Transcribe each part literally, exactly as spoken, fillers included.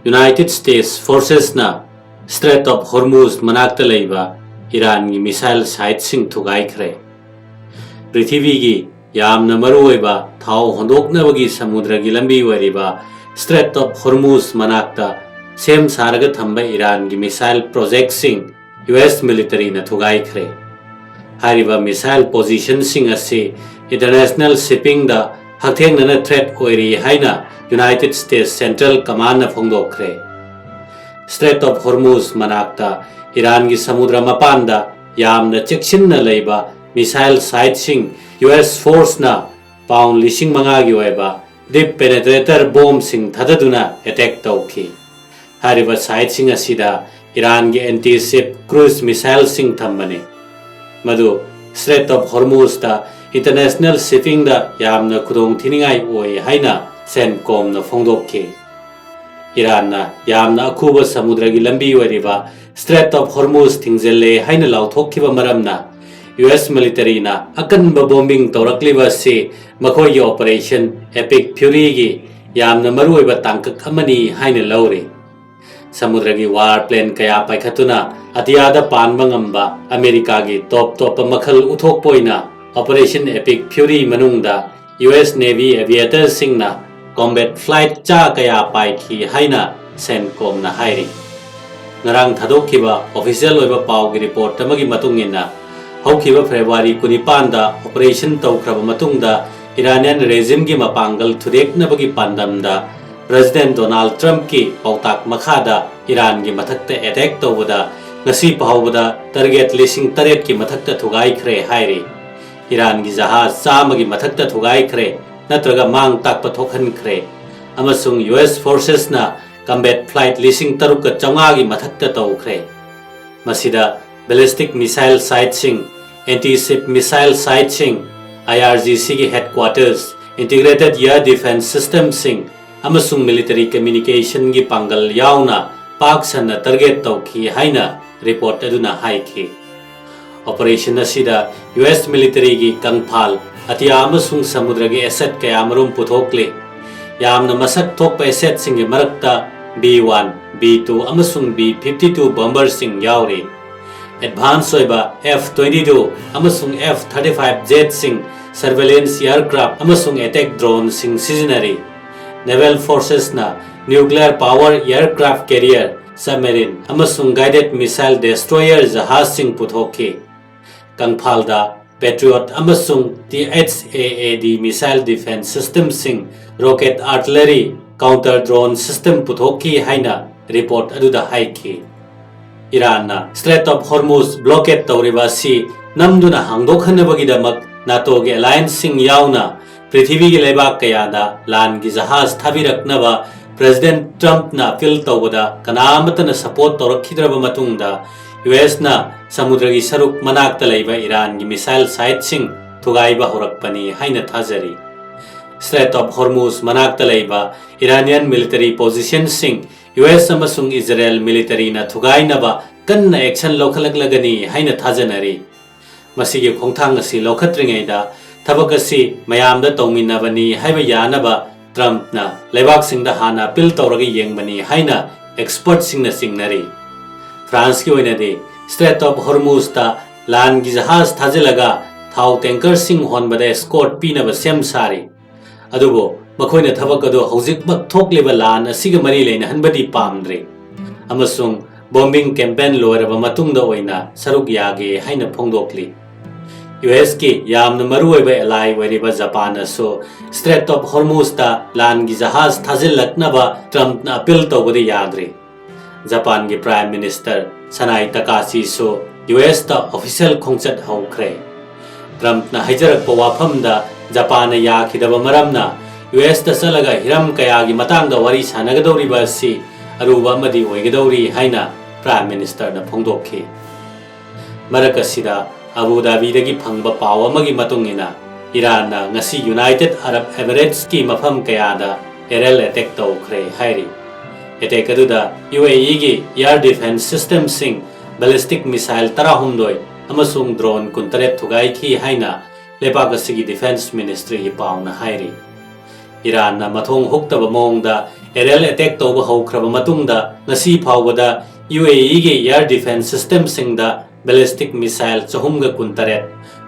United States Forcesꯅ Strait of Hormuz ꯃꯅꯥꯛꯇ ꯂꯩꯕ ꯏꯔꯥꯟꯒꯤ missile siteꯁꯤꯡ ꯊꯨꯒꯥꯏꯈ꯭ꯔꯦ꯫ ꯄ꯭ꯔꯤꯊꯤꯕꯤꯒꯤ ꯌꯥꯝꯅ ꯃꯔꯨꯑꯣꯏꯕ ꯊꯥꯎ ꯍꯣꯟꯗꯣꯛꯅꯕꯒꯤ ꯁꯃꯨꯗ꯭ꯔꯒꯤ ꯂꯝꯕꯤ ꯑꯣꯏꯔꯤꯕ Strait of Hormuz ꯃꯅꯥꯛꯇ ꯁꯦꯝ ꯁꯥꯔꯒ ꯊꯝꯕ ꯏꯔꯥꯟꯒꯤ missile projectꯁꯤꯡ U S militaryꯅ ꯊꯨꯒꯥꯏꯈ꯭ꯔꯦ꯫ ꯍꯥꯏꯔꯤꯕ missile positionꯁꯤꯡ ꯑꯁꯤ international shippingꯗ ꯍꯛꯊꯦꯡꯅꯅ threat ꯑꯣꯏꯔꯤ ꯍꯥꯏꯅ United States Central Commandꯅ ꯐꯣꯡꯗꯣꯛꯈ꯭ꯔꯦ꯫ Strait of Hormuz ꯃꯅꯥꯛꯇ ꯏꯔꯥꯟꯒꯤ ꯁꯃꯨꯗ꯭ꯔ ꯃꯄꯥꯟꯗ ꯌꯥꯝꯅ ꯆꯦꯛꯁꯤꯟꯅ ꯂꯩꯕ missile siteꯁꯤꯡ U S forceꯅ pound ꯂꯤꯁꯤꯡ ꯃꯉꯥꯒꯤ ꯑꯣꯏꯕ deep penetrator bombꯁꯤꯡ ꯊꯥꯗꯗꯨꯅ attack ꯇꯧꯈꯤ꯫ ꯍꯥꯏꯔꯤꯕ siteꯁꯤꯡ ꯑꯁꯤꯗ ꯏꯔꯥꯟꯒꯤ anti-ship cruise missileꯁꯤꯡ ꯊꯝꯕꯅꯤ꯫ ꯃꯗꯨ Strait of Hormuzꯇ international shippingꯗ ꯌꯥꯝꯅ ꯈꯨꯗꯣꯡꯊꯤꯅꯤꯡꯉꯥꯏ ꯑꯣꯏ ꯍꯥꯏꯅ CENTCOMꯅ ꯐꯣꯡꯗꯣꯛꯈꯤ꯫ ꯏꯔꯥꯟꯅ ꯌꯥꯝꯅ ꯑꯈꯨꯕ ꯁꯃꯨꯗ꯭ꯔꯒꯤ ꯂꯝꯕꯤ ꯑꯣꯏꯔꯤꯕ Strait of Hormuz ꯊꯤꯡꯖꯤꯜꯂꯦ ꯍꯥꯏꯅ ꯂꯥꯎꯊꯣꯛꯈꯤꯕ ꯃꯔꯝꯅ U S militaryꯅ ꯑꯀꯟꯕ bombing ꯇꯧꯔꯛꯂꯤꯕ ꯑꯁꯤ ꯃꯈꯣꯏꯒꯤ Operation Epic Furyꯒꯤ ꯌꯥꯝꯅ ꯃꯔꯨꯑꯣꯏꯕ ꯇꯥꯡꯀꯛ ꯑꯃꯅꯤ ꯍꯥꯏꯅ ꯂꯧꯔꯤ꯫ ꯁꯃꯨꯗ꯭ꯔꯒꯤ warplane ꯀꯌꯥ ꯄꯥꯏꯈꯠꯇꯨꯅ ꯑꯇꯤꯌꯥꯗ ꯄꯥꯟꯕ ꯉꯝꯕ ꯑꯃꯦꯔꯤꯀꯥꯒꯤ ꯇꯣꯞ ꯇꯣꯞꯄ ꯃꯈꯜ ꯎꯠꯊꯣꯛꯄ ꯑꯣꯏꯅ Operation Epic Fury ꯃꯅꯨꯡꯗ U S Navy aviatorꯁꯤꯡꯅ combat flight ꯆꯥ ꯀꯌꯥ ꯄꯥꯏꯈꯤ ꯍꯥꯏꯅ CENTCOMꯅ ꯍꯥꯏꯔꯤ꯫ ꯉꯔꯥꯡ ꯊꯥꯗꯣꯛꯈꯤꯕ official ꯑꯣꯏꯕ ꯄꯥꯎꯒꯤ report ꯑꯃꯒꯤ ꯃꯇꯨꯡ ꯏꯟꯅ, ꯍꯧꯈꯤꯕ February ꯀꯨꯟꯅꯤꯄꯥꯟꯗ operation ꯇꯧꯈ꯭ꯔꯕ ꯃꯇꯨꯡꯗ Iranian regimeꯒꯤ ꯃꯄꯥꯡꯒꯜ ꯊꯨꯗꯦꯛꯅꯕꯒꯤ ꯄꯥꯟꯗꯝꯗ President Donald Trumpꯀꯤ ꯄꯥꯎꯇꯥꯛ ꯃꯈꯥꯗ ꯏꯔꯥꯟꯒꯤ ꯃꯊꯛꯇ attack ꯇꯧꯕꯗ ꯉꯁꯤ ꯐꯥꯎꯕꯗ target ꯂꯤꯁꯤꯡ ꯇꯔꯦꯠꯀꯤ ꯃꯊꯛꯇ ꯊꯨꯒꯥꯏꯈ꯭ꯔꯦ ꯍꯥꯏꯔꯤ꯫ ꯏꯔꯥꯟꯒꯤ ꯖꯍꯥꯖ ꯆꯥꯝꯃꯒꯤ ꯃꯊꯛꯇ ꯊꯨꯒꯥꯏꯈ꯭ꯔꯦ ꯅꯠꯇ꯭ꯔꯒ ꯃꯥꯡ ꯇꯥꯛꯄ ꯊꯣꯛꯍꯟꯈ꯭ꯔꯦ, ꯑꯃꯁꯨꯡ U S forcesꯅ combat flight ꯂꯤꯁꯤꯡ ꯇꯔꯨꯛꯀ ꯆꯥꯝꯃꯉꯥꯒꯤ ꯃꯊꯛꯇ ꯇꯧꯈ꯭ꯔꯦ꯫ ꯃꯁꯤꯗ ballistic missile siteꯁꯤꯡ, anti-ship missile siteꯁꯤꯡ, IRGCꯒꯤ headquarters, integrated air defense systemꯁꯤꯡ ꯑꯃꯁꯨꯡ military communicationꯒꯤ ꯄꯥꯡꯒꯜ ꯌꯥꯎꯅ ꯄꯥꯛ ꯁꯟꯅ target ꯇꯧꯈꯤ ꯍꯥꯏꯅ report ꯑꯗꯨꯅ ꯍꯥꯏꯈꯤ꯫ Operation ꯑꯁꯤꯗ U S militaryꯒꯤ ꯀꯪꯐꯥꯜ, ꯑꯇꯤꯌꯥ ꯑꯃꯁꯨꯡ ꯁꯃꯨꯗ꯭ꯔꯒꯤ asset ꯀꯌꯥꯃꯔꯨꯝ ꯄꯨꯊꯣꯛꯂꯤ꯫ ꯌꯥꯝꯅ ꯃꯁꯛ ꯊꯣꯛꯄ assetꯁꯤꯡꯒꯤ ꯃꯔꯛꯇ B one, B two ꯑꯃꯁꯨꯡ B fifty two bomberꯁꯤꯡ ꯌꯥꯎꯔꯤ꯫ ꯑꯦꯗꯚꯥꯟꯁ ꯑꯣꯏꯕ F twenty two ꯑꯃꯁꯨꯡ F thirty five jetꯁꯤꯡ, surveillance aircraft ꯑꯃꯁꯨꯡ attack droneꯁꯤꯡ ꯁꯤꯖꯤꯟꯅꯔꯤ꯫ Naval forcesꯅ nuclear power aircraft carrier, submarine ꯑꯃꯁꯨꯡ guided missile destroyer ꯖꯍꯥꯖꯁꯤꯡ ꯄꯨꯊꯣꯛꯈꯤ꯫ ꯀꯪꯐꯥꯜꯗ Patriot ꯑꯃꯁꯨꯡ T H A A D missile defense systemꯁꯤꯡ, rocket artillery, counter drone system ꯄꯨꯊꯣꯛꯈꯤ ꯍꯥꯏꯅ report ꯑꯗꯨꯗ ꯍꯥꯏꯈꯤ꯫ ꯏꯔꯥꯟꯅ Strait of Hormuz blockade ꯇꯧꯔꯤꯕ ꯑꯁꯤ ꯅꯝꯗꯨꯅ ꯍꯥꯡꯗꯣꯛꯍꯟꯅꯕꯒꯤꯗꯃꯛ NATOꯒꯤ allianceꯁꯤꯡ ꯌꯥꯎꯅ ꯄ꯭ꯔꯤꯊꯤꯕꯤꯒꯤ ꯂꯩꯕꯥꯛ ꯀꯌꯥꯗ ꯂꯥꯟꯒꯤ ꯖꯍꯥꯖ ꯊꯥꯕꯤꯔꯛꯅꯕ President Trumpꯅ appeal ꯇꯧꯕꯗ ꯀꯅꯥ ꯑꯃꯠꯇꯅ support ꯇꯧꯔꯛꯈꯤꯗ꯭ꯔꯕ ꯃꯇꯨꯡꯗ, USꯅ ꯁꯃꯨꯗ꯭ꯔꯒꯤ ꯁꯔꯨꯛ ꯃꯅꯥꯛꯇ ꯂꯩꯕ ꯏꯔꯥꯟꯒꯤ missile siteꯁꯤꯡ ꯊꯨꯒꯥꯏꯕ ꯍꯧꯔꯛꯄꯅꯤ ꯍꯥꯏꯅ ꯊꯥꯖꯔꯤ꯫ Strait of Hormuz ꯃꯅꯥꯛꯇ ꯂꯩꯕ Iranian military positionꯁꯤꯡ US ꯑꯃꯁꯨꯡ Israel militaryꯅ ꯊꯨꯒꯥꯏꯅꯕ ꯀꯟꯅ action ꯂꯧꯈꯠꯂꯛꯂꯒꯅꯤ ꯍꯥꯏꯅ ꯊꯥꯖꯅꯔꯤ꯫ ꯃꯁꯤꯒꯤ ꯈꯣꯡꯊꯥꯡ ꯑꯁꯤ ꯂꯧꯈꯠꯇ꯭ꯔꯤꯉꯩꯗ ꯊꯕꯛ ꯑꯁꯤ ꯃꯌꯥꯝꯗ ꯇꯧꯃꯤꯟꯅꯕꯅꯤ ꯍꯥꯏꯕ ꯌꯥꯅꯕ Trumpꯅ ꯂꯩꯕꯥꯛꯁꯤꯡꯗ ꯍꯥꯟꯅ appeal ꯇꯧꯔꯒ ꯌꯦꯡꯕꯅꯤ ꯍꯥꯏꯅ expertꯁꯤꯡꯅ ꯆꯤꯡꯅꯔꯤ꯫ ꯐ꯭ꯔꯥꯟꯁꯀꯤ ꯑꯣꯏꯅꯗꯤ Strait of Hormuzꯇ ꯂꯥꯟꯒꯤ ꯖꯍꯥꯖ ꯊꯥꯖꯤꯜꯂꯒ ꯊꯥꯎ tankerꯁꯤꯡ ꯍꯣꯟꯕꯗ escort ꯄꯤꯅꯕ ꯁꯦꯝ ꯁꯥꯔꯤ꯫ ꯑꯗꯨꯕꯨ ꯃꯈꯣꯏꯅ ꯊꯕꯛ ꯑꯗꯨ ꯍꯧꯖꯤꯛꯃꯛ ꯊꯣꯛꯂꯤꯕ ꯂꯥꯟ ꯑꯁꯤꯒ ꯃꯔꯤ ꯂꯩꯅꯍꯟꯕꯗꯤ ꯄꯥꯝꯗ꯭ꯔꯤ ꯑꯃꯁꯨꯡ bombing campaign ꯂꯣꯏꯔꯕ ꯃꯇꯨꯡꯗ ꯑꯣꯏꯅ ꯁꯔꯨꯛ ꯌꯥꯒꯦ ꯍꯥꯏꯅ ꯐꯣꯡꯗꯣꯛꯂꯤ꯫ USꯀꯤ ꯌꯥꯝꯅ ꯃꯔꯨꯑꯣꯏꯕ ally ꯑꯣꯏꯔꯤꯕ ꯖꯄꯥꯟꯅꯁꯨ Strait of Hormuzꯇ ꯂꯥꯟꯒꯤ ꯖꯍꯥꯖ ꯊꯥꯖꯤꯜꯂꯛꯅꯕ Trumpꯅ appeal ꯇꯧꯕꯗ ꯌꯥꯗ꯭ꯔꯤ꯫ ꯖꯄꯥꯟꯒꯤ Prime Minister ꯁꯅꯥꯏ ꯇꯀꯥꯆꯤꯁꯨ USꯇ official ꯈꯣꯡꯆꯠ ꯍꯧꯈ꯭ꯔꯦ꯫ Trumpꯅ ꯍꯥꯏꯖꯔꯛꯄ ꯋꯥꯐꯝꯗ ꯖꯄꯥꯟꯅ ꯌꯥꯈꯤꯗꯕ ꯃꯔꯝꯅ USꯇ ꯆꯠꯂꯒ ꯍꯤꯔꯝ ꯀꯌꯥꯒꯤ ꯃꯇꯥꯡꯗ ꯋꯥꯔꯤ ꯁꯥꯟꯅꯒꯗꯧꯔꯤꯕ ꯑꯁꯤ ꯑꯔꯨꯕ ꯑꯃꯗꯤ ꯑꯣꯏꯒꯗꯧꯔꯤ ꯍꯥꯏꯅ Prime Ministerꯅ ꯐꯣꯡꯗꯣꯛꯈꯤ꯫ ꯃꯔꯛ ꯑꯁꯤꯗ ꯑꯕꯨ ꯙꯥꯕꯤꯗꯒꯤ ꯐꯪꯕ ꯄꯥꯎ ꯑꯃꯒꯤ ꯃꯇꯨꯡ ꯏꯟꯅ, ꯏꯔꯥꯟꯅ ꯉꯁꯤ United Arab Emiratesꯀꯤ ꯃꯐꯝ ꯀꯌꯥꯗ aerial attack ꯇꯧꯈ꯭ꯔꯦ ꯍꯥꯏꯔꯤ꯫ Attack ꯑꯗꯨꯗ UAEꯒꯤ air defense systemꯁꯤꯡ, ballistic missile ꯇꯔꯥꯍꯨꯝꯗꯣꯏ ꯑꯃꯁꯨꯡ drone ꯀꯨꯟꯇꯔꯦꯠ ꯊꯨꯒꯥꯏꯈꯤ ꯍꯥꯏꯅ ꯂꯩꯕꯥꯛ ꯑꯁꯤꯒꯤ Defense Ministryꯒꯤ ꯄꯥꯎꯅ ꯍꯥꯏꯔꯤ꯫ ꯏꯔꯥꯟꯅ ꯃꯊꯣꯡ ꯍꯨꯛꯇꯕ ꯃꯑꯣꯡꯗ ꯑꯦꯔꯤꯌꯦꯜ ꯑꯦꯇꯦꯛ ꯇꯧꯕ ꯍꯧꯈ꯭ꯔꯕ ꯃꯇꯨꯡꯗ ꯉꯁꯤ ꯐꯥꯎꯕꯗ ꯌꯨ ꯑꯦ ꯏꯒꯤ ꯑꯦꯌꯔ ꯗꯤꯐꯦꯟꯁ ꯁꯤꯁꯇꯦꯝꯁꯤꯡꯗ ꯕꯦꯂꯤꯁꯇꯤꯛ ꯃꯤꯁꯥꯏꯜ ꯆꯍꯨꯝꯒ ꯀꯨꯟꯇꯔꯦꯠ,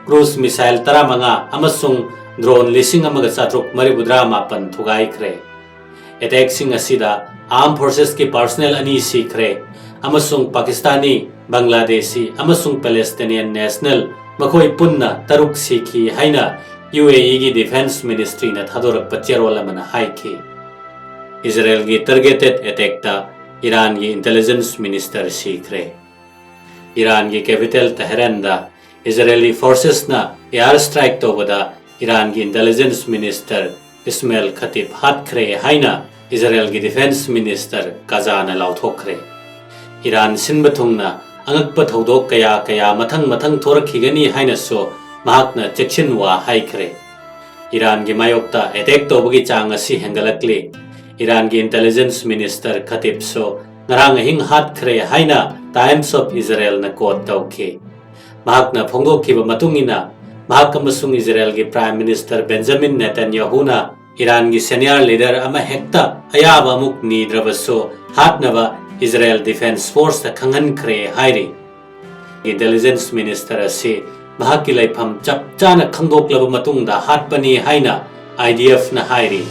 ꯀ꯭ꯔꯨꯖ ꯃꯤꯁꯥꯏꯜ ꯇꯔꯥꯃꯉꯥ ꯑꯃꯁꯨꯡ ꯗ꯭ꯔꯣꯟ ꯂꯤꯁꯤꯡ ꯑꯃꯒ ꯆꯥꯇ꯭ꯔꯨꯛ ꯃꯔꯤꯐꯨꯇꯔꯥ ꯃꯥꯄꯟ ꯊꯨꯒꯥꯏꯈ꯭ꯔꯦ꯫ ꯑꯦꯇꯦꯛꯁꯤꯡ ꯑꯁꯤꯗ ꯑꯥꯔꯝ ꯐꯣꯔꯁꯦꯁꯀꯤ ꯄꯥꯔꯁꯅꯦꯜ ꯑꯅꯤ ꯁꯤꯈ꯭ꯔꯦ ꯑꯃꯁꯨꯡ ꯄꯥꯀꯤꯁꯇꯥꯅꯤ, ꯕꯪꯒ꯭ꯂꯥꯗꯦꯁꯤ ꯑꯃꯁꯨꯡ ꯄꯦꯂꯦꯁꯇꯤꯅꯤꯌꯟ ꯅꯦꯁꯅꯦꯜ ꯃꯈꯣꯏ ꯄꯨꯟꯅ ꯇꯔꯨꯛ ꯁꯤꯈꯤ ꯍꯥꯏꯅ ꯌꯨ ꯑꯦ ꯏꯒꯤ ꯗꯤꯐꯦꯟꯁ ꯃꯤꯅꯤꯁꯇ꯭ꯔꯤꯅ ꯊꯥꯗꯣꯔꯛꯄ ꯆꯦꯔꯣꯜ ꯑꯃꯅ ꯍꯥꯏꯈꯤ꯫ ꯏꯖꯔꯦꯜꯒꯤ ꯇꯥꯔꯒꯦꯇꯦꯗ ꯑꯦꯇꯦꯛꯇ ꯏꯔꯥꯟꯒꯤ ꯏꯟꯇꯦꯂꯤꯖꯦꯟꯁ ꯃꯤꯅꯤꯁꯇꯔ ꯁꯤꯈ꯭ꯔꯦ꯫ ꯏꯔꯥꯟꯒꯤ ꯀꯦꯄꯤꯇꯦꯜ ꯇꯦꯍꯔꯥꯟꯗ ꯏꯖꯔꯦꯂꯤ ꯐꯣꯔꯁꯦꯁꯅ ꯑꯦꯌꯔ ꯁ꯭ꯇ꯭ꯔꯥꯏꯛ ꯇꯧꯕꯗ ꯏꯔꯥꯟꯒꯤ ꯏꯟꯇꯦꯂꯤꯖꯦꯟꯁ ꯃꯤꯅꯤꯁꯇꯔ ꯏꯁꯃꯦꯜ ꯈꯇꯤꯕ ꯍꯥꯠꯈ꯭ꯔꯦ ꯍꯥꯏꯅ ꯏꯖꯔꯦꯜꯒꯤ ꯗꯤꯐꯦꯟꯁ ꯃꯤꯅꯤꯁꯇꯔ ꯀꯥꯖꯥꯅ ꯂꯥꯎꯊꯣꯛꯈ꯭ꯔꯦ꯫ ꯏꯔꯥꯟ ꯁꯤꯟꯕ ꯊꯨꯡꯅ ꯑꯉꯛꯄ ꯊꯧꯗꯣꯛ ꯀꯌꯥ ꯀꯌꯥ ꯃꯊꯪ ꯃꯊꯪ ꯊꯣꯔꯛꯈꯤꯒꯅꯤ ꯍꯥꯏꯅꯁꯨ ꯃꯍꯥꯛꯅ ꯆꯦꯛꯁꯤꯟꯋꯥ ꯍꯥꯏꯈ꯭ꯔꯦ꯫ ꯏꯔꯥꯟꯒꯤ ꯃꯥꯌꯣꯛꯇ ꯑꯦꯇꯦꯛ ꯇꯧꯕꯒꯤ ꯆꯥꯡ ꯑꯁꯤ ꯍꯦꯟꯒꯠꯂꯛꯂꯤ꯫ ꯏꯔꯥꯟꯒꯤ ꯏꯟꯇꯦꯂꯤꯖꯦꯟꯁ ꯃꯤꯅꯤꯁꯇꯔ ꯈꯇꯤꯕꯁꯨ ꯉꯔꯥꯡ ꯑꯍꯤꯡ ꯍꯥꯠꯈ꯭ꯔꯦ ꯍꯥꯏꯅ ꯇꯥꯏꯝꯁ ꯑꯣꯐ ꯏꯖꯔꯦꯜꯅ ꯀꯣꯠ ꯇꯧꯈꯤ꯫ ꯃꯍꯥꯛꯅ ꯐꯣꯡꯗꯣꯛꯈꯤꯕ ꯃꯇꯨꯡ ꯏꯟꯅ, ꯃꯍꯥꯛ ꯑꯃꯁꯨꯡ ꯏꯖꯔꯦꯜꯒꯤ prime minister Benjamin ꯅꯦꯇꯟꯌꯥꯍꯨꯅ ꯏꯔꯥꯟꯒꯤ senior leader ꯑꯃꯍꯦꯛꯇ ꯑꯌꯥꯕ ꯑꯃꯨꯛ ꯅꯤꯗ꯭ꯔꯕꯁꯨ ꯍꯥꯠꯅꯕ ꯏꯖꯔꯦꯜ ꯗꯤꯐꯦꯟꯁ ꯐꯣꯔꯁꯇ ꯈꯪꯍꯟꯈ꯭ꯔꯦ ꯍꯥꯏꯔꯤ꯫ ꯏꯟꯇꯦꯂꯤꯖꯦꯟꯁ ꯃꯤꯅꯤꯁꯇꯔ ꯑꯁꯤ ꯃꯍꯥꯛꯀꯤ ꯂꯩꯐꯝ ꯆꯞ ꯆꯥꯅ ꯈꯪꯗꯣꯛꯂꯕ ꯃꯇꯨꯡꯗ ꯍꯥꯠꯄꯅꯤ ꯍꯥꯏꯅ ꯑꯥꯏ ꯗꯤ ꯑꯦꯐꯅ ꯍꯥꯏꯔꯤ꯫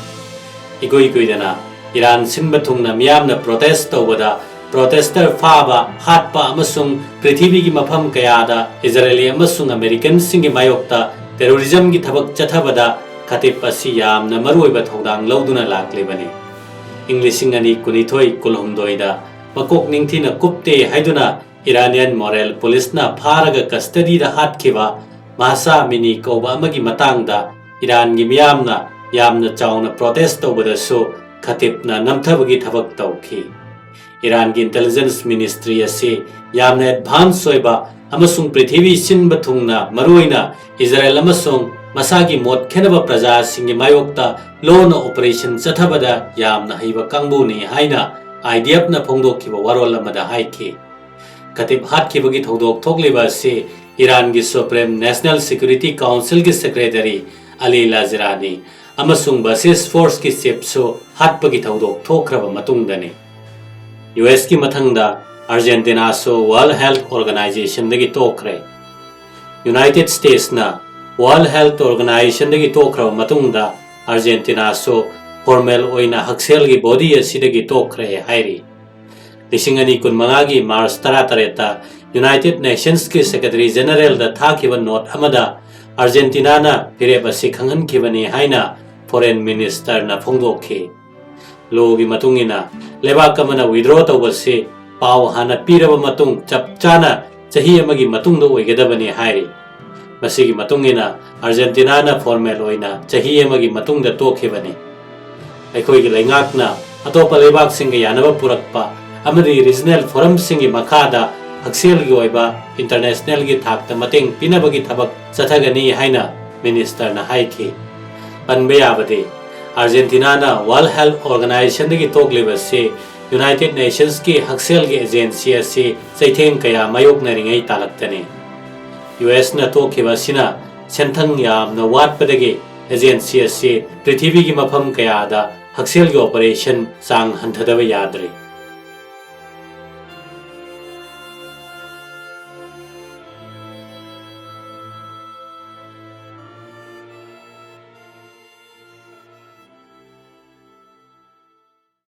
ꯏꯀꯨꯏ ꯀꯨꯏꯗꯅ ꯏꯔꯥꯟ ꯁꯤꯟꯕ ꯊꯨꯡꯅ ꯃꯤꯌꯥꯝꯅ ꯄ꯭ꯔꯣꯇꯦꯁ ꯇꯧꯕꯗ ꯄ꯭ꯔꯣꯇꯦꯁꯇꯔ ꯐꯥꯕ, ꯍꯥꯠꯄ ꯑꯃꯁꯨꯡ ꯄ꯭ꯔꯤꯊꯤꯕꯤꯒꯤ ꯃꯐꯝ ꯀꯌꯥꯗ ꯏꯖꯔꯦꯂꯤ ꯑꯃꯁꯨꯡ ꯑꯃꯦꯔꯤꯀꯟꯁꯤꯡꯒꯤ ꯃꯥꯌꯣꯛꯇ ꯇꯦꯔꯣꯔꯤꯖꯝꯒꯤ ꯊꯕꯛ ꯆꯠꯊꯕꯗ ꯈꯇꯤꯕ ꯑꯁꯤ ꯌꯥꯝꯅ ꯃꯔꯨꯑꯣꯏꯕ ꯊꯧꯗꯥꯡ ꯂꯧꯗꯨꯅ ꯂꯥꯛꯂꯤꯕꯅꯤ꯫ ꯏꯪ ꯂꯤꯁꯤꯡ ꯑꯅꯤ ꯀꯨꯟꯅꯤꯊꯣꯏ ꯀꯨꯟꯍꯨꯝꯗꯣꯏꯗ ꯃꯀꯣꯛ ꯅꯤꯡꯊꯤꯅ ꯀꯨꯞꯇꯦ ꯍꯥꯏꯗꯨꯅ ꯏꯔꯥꯅꯤꯌꯟ ꯃꯣꯔꯦꯜ ꯄꯨꯂꯤꯁꯅ ꯐꯥꯔꯒ ꯀꯁꯇꯗꯤꯗ ꯍꯥꯠꯈꯤꯕ ꯃꯍꯁꯥ ꯑꯃꯤꯅꯤ ꯀꯧꯕ ꯑꯃꯒꯤ ꯃꯇꯥꯡꯗ ꯏꯔꯥꯟꯒꯤ ꯃꯤꯌꯥꯝꯅ ꯌꯥꯝꯅ ꯆꯥꯎꯅ ꯄ꯭ꯔꯣꯇꯦꯁ ꯇꯧꯕꯗꯁꯨ ꯈꯇꯤꯕꯅ ꯅꯝꯊꯕꯒꯤ ꯊꯕꯛ ꯇꯧꯈꯤ꯫ ꯏꯔꯥꯟꯒꯤ ꯏꯟꯇꯦꯂꯤꯖꯦꯟꯁ ꯃꯤꯅꯤꯁꯇ꯭ꯔꯤ ꯑꯁꯤ ꯌꯥꯝꯅ ꯑꯦꯗꯚꯥꯟꯁ ꯑꯣꯏꯕ ꯑꯃꯁꯨꯡ ꯄ꯭ꯔꯤꯊꯤꯕꯤ ꯁꯤꯟꯕ ꯊꯨꯡꯅ, ꯃꯔꯨꯑꯣꯏꯅ ꯏꯖꯔꯦꯜ ꯑꯃꯁꯨꯡ ꯃꯁꯥꯒꯤ ꯃꯣꯠ ꯈꯦꯠꯅꯕ ꯄ꯭ꯔꯖꯥꯁꯤꯡꯒꯤ ꯃꯥꯌꯣꯛꯇ ꯂꯣꯟꯅ ꯑꯣꯄꯔꯦꯁꯟ ꯆꯠꯊꯕꯗ ꯌꯥꯝꯅ ꯍꯩꯕ ꯀꯥꯡꯕꯨꯅꯤ ꯍꯥꯏꯅ ꯑꯥꯏ ꯗꯤ ꯑꯦꯐꯅ ꯐꯣꯡꯗꯣꯛꯈꯤꯕ ꯋꯥꯔꯣꯜ ꯑꯃꯗ ꯍꯥꯏꯈꯤ꯫ ꯈꯇꯤꯕ ꯍꯥꯠꯈꯤꯕꯒꯤ ꯊꯧꯗꯣꯛ ꯊꯣꯛꯂꯤꯕ ꯑꯁꯤ ꯏꯔꯥꯟꯒꯤ ꯁꯨꯄ꯭ꯔꯤꯝ ꯅꯦꯁꯅꯦꯜ ꯁꯦꯀ꯭ꯌꯨꯔꯤꯇꯤ ꯀꯥꯎꯟꯁꯤꯜꯒꯤ ꯁꯦꯀ꯭ꯔꯦꯇꯔꯤ ꯑꯂꯤ ꯂꯥꯖꯤꯔꯥꯅꯤ ꯑꯃꯁꯨꯡ ꯕꯁꯤꯁ ꯐꯣꯔꯁꯀꯤ ꯆꯤꯐꯁꯨ ꯍꯥꯠꯄꯒꯤ ꯊꯧꯗꯣꯛ ꯊꯣꯛꯈ꯭ꯔꯕ ꯃꯇꯨꯡꯗꯅꯤ꯫ ꯌꯨ ꯑꯦꯁꯀꯤ ꯃꯊꯪꯗ ꯑꯥꯔꯖꯦꯟꯇꯤꯅꯥꯁꯨ ꯋꯥꯔꯜꯗ ꯍꯦꯜꯊ ꯑꯣꯔꯒꯅꯥꯏꯖꯦꯁꯟꯗꯒꯤ ꯇꯣꯛꯈ꯭ꯔꯦ꯫ ꯌꯨꯅꯥꯏꯇꯦꯗ ꯁ꯭ꯇꯦꯠꯁꯅ ꯋꯥꯔꯜꯗ ꯍꯦꯜꯊ ꯑꯣꯔꯒꯅꯥꯏꯖꯦꯁꯟꯗꯒꯤ ꯇꯣꯛꯈ꯭ꯔꯕ ꯃꯇꯨꯡꯗ ꯑꯥꯔꯖꯦꯟꯇꯤꯅꯥꯁꯨ ꯐꯣꯔꯃꯦꯜ ꯑꯣꯏꯅ ꯍꯛꯁꯦꯜꯒꯤ ꯕꯣꯗꯤ ꯑꯁꯤꯗꯒꯤ ꯇꯣꯛꯈ꯭ꯔꯦ ꯍꯥꯏꯔꯤ꯫ ꯂꯤꯁꯤꯡ ꯑꯅꯤ ꯀꯨꯟꯃꯉꯥꯒꯤ ꯃꯥꯔꯆ ꯇꯔꯥꯇꯔꯦꯠꯇ ꯌꯨꯅꯥꯏꯇꯦꯗ ꯅꯦꯁꯟꯁꯀꯤ ꯁꯦꯀ꯭ꯔꯦꯇꯔꯤ ꯖꯦꯅꯔꯦꯜꯗ ꯊꯥꯈꯤꯕ ꯅꯣꯠ ꯑꯃꯗ ꯑꯥꯔꯖꯦꯟꯇꯤꯅꯥꯅ ꯐꯤꯔꯦꯞ ꯑꯁꯤ ꯈꯪꯍꯟꯈꯤꯕꯅꯤ ꯍꯥꯏꯅ ꯐꯣꯔꯦꯟ ꯃꯤꯅꯤꯁꯇꯔꯅ ꯐꯣꯡꯗꯣꯛꯈꯤ꯫ ꯂꯣꯒꯤ ꯃꯇꯨꯡ ꯏꯟꯅ ꯂꯩꯕꯥꯛ ꯑꯃꯅ ꯋꯤꯗ꯭ꯔꯣ ꯇꯧꯕꯁꯤ ꯄꯥꯎ ꯍꯥꯟꯅ ꯄꯤꯔꯕ ꯃꯇꯨꯡ ꯆꯞ ꯆꯥꯅ ꯆꯍꯤ ꯑꯃꯒꯤ ꯃꯇꯨꯡꯗ ꯑꯣꯏꯒꯗꯕꯅꯤ ꯍꯥꯏꯔꯤ꯫ ꯃꯁꯤꯒꯤ ꯃꯇꯨꯡ ꯏꯟꯅ ꯑꯥꯔꯖꯦꯟꯇꯤꯅꯥꯅ ꯐꯣꯔꯃꯦꯜ ꯑꯣꯏꯅ ꯆꯍꯤ ꯑꯃꯒꯤ ꯃꯇꯨꯡꯗ ꯇꯣꯛꯈꯤꯕꯅꯤ꯫ ꯑꯩꯈꯣꯏꯒꯤ ꯂꯩꯉꯥꯛꯅ ꯑꯇꯣꯞꯄ ꯂꯩꯕꯥꯛꯁꯤꯡꯒ ꯌꯥꯅꯕ ꯄꯨꯔꯛꯄ ꯑꯃꯗꯤ ꯔꯤꯖꯅꯦꯜ ꯐꯣꯔꯝꯁꯤꯡꯒꯤ ꯃꯈꯥꯗ ꯍꯛꯁꯦꯜꯒꯤ ꯑꯣꯏꯕ ꯏꯟꯇꯔꯅꯦꯁꯅꯦꯜꯒꯤ ꯊꯥꯛꯇ ꯃꯇꯦꯡ ꯄꯤꯅꯕꯒꯤ ꯊꯕꯛ ꯆꯠꯊꯒꯅꯤ ꯍꯥꯏꯅ ꯃꯤꯅꯤꯁꯇꯔꯅ ꯍꯥꯏꯈꯤ꯫ ꯄꯟꯕ ꯌꯥꯕꯗꯤ, ꯑꯥꯔꯖꯦꯟꯇꯤꯅꯥꯅ ꯋꯥꯔꯜꯗ ꯍꯦꯜꯊ ꯑꯣꯔꯒꯅꯥꯏꯖꯦꯁꯟꯗꯒꯤ ꯇꯣꯛꯂꯤꯕꯁꯤ ꯌꯨꯅꯥꯏꯇꯦꯗ ꯅꯦꯁꯟꯁꯀꯤ ꯍꯛꯁꯦꯜꯒꯤ ꯑꯦꯖꯦꯟꯁꯤ ꯑꯁꯤ ꯆꯩꯊꯦꯡ ꯀꯌꯥ ꯃꯥꯌꯣꯛꯅꯔꯤꯉꯩ ꯇꯥꯂꯛꯇꯅꯤ꯫ ꯌꯨ ꯑꯦꯁꯅ ꯇꯣꯛꯈꯤꯕ ꯑꯁꯤꯅ ꯁꯦꯟꯊꯪ ꯌꯥꯝꯅ ꯋꯥꯠꯄꯗꯒꯤ ꯑꯦꯖꯦꯟꯁꯤ ꯑꯁꯤ ꯄ꯭ꯔꯤꯊꯤꯕꯤꯒꯤ ꯃꯐꯝ ꯀꯌꯥꯗ ꯍꯛꯁꯦꯜꯒꯤ ꯑꯣꯄꯔꯦꯁꯟ ꯆꯥꯡ ꯍꯟꯊꯗꯕ ꯌꯥꯗ꯭ꯔꯤ꯫